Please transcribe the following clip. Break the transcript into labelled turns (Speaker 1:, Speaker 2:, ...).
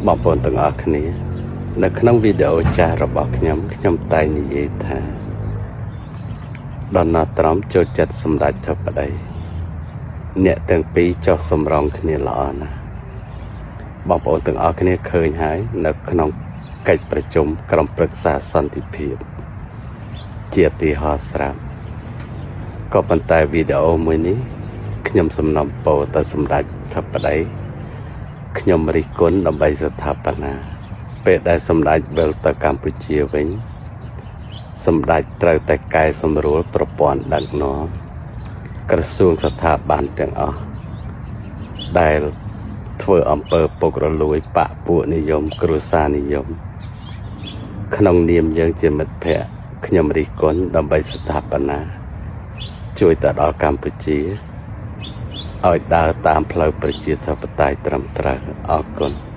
Speaker 1: បងប្អូនទាំងអស់គ្នា នៅក្នុងវីដេអូចាស់របស់ខ្ញុំខ្ញុំតែងនិយាយថាដូណាល់ត្រាំចូលចិត្តសម្ដេចធិបតីអ្នកទាំងពីរចុះសម្រងគ្នាល្អណាស់បងប្អូនទាំងអស់គ្នាឃើញហើយនៅក្នុងកិច្ចប្រជុំក្រុមប្រឹក្សាសន្តិភាព ជាឧទាហរណ៍ស្រាប់ក៏ប៉ុន្តែវីដេអូមួយនេះខ្ញុំសំណូមពរទៅសម្ដេចធិបតីខ្ញុំរិះគន់ដើម្បីស្ថាបនា ពេលដែលសម្ដេចវិលទៅកម្ពុជាវិញ សម្ដេចត្រូវតែកែសម្រួលប្រព័ន្ធដឹកនាំក្រសួងស្ថាប័នទាំងអស់ដែលធ្វើអំពើពុករលួយបក្សពួកនិយមគ្រួសារនិយម ក្នុងនាមយើងជាមិត្តភក្តិខ្ញុំរិះគន់ដើម្បីស្ថាបនា ជួយទៅដល់កម្ពុជាឲ្យដើរតាមផ្លូវប្រជាធិបតេយ្យត្រឹមត្រូវអរគុណ។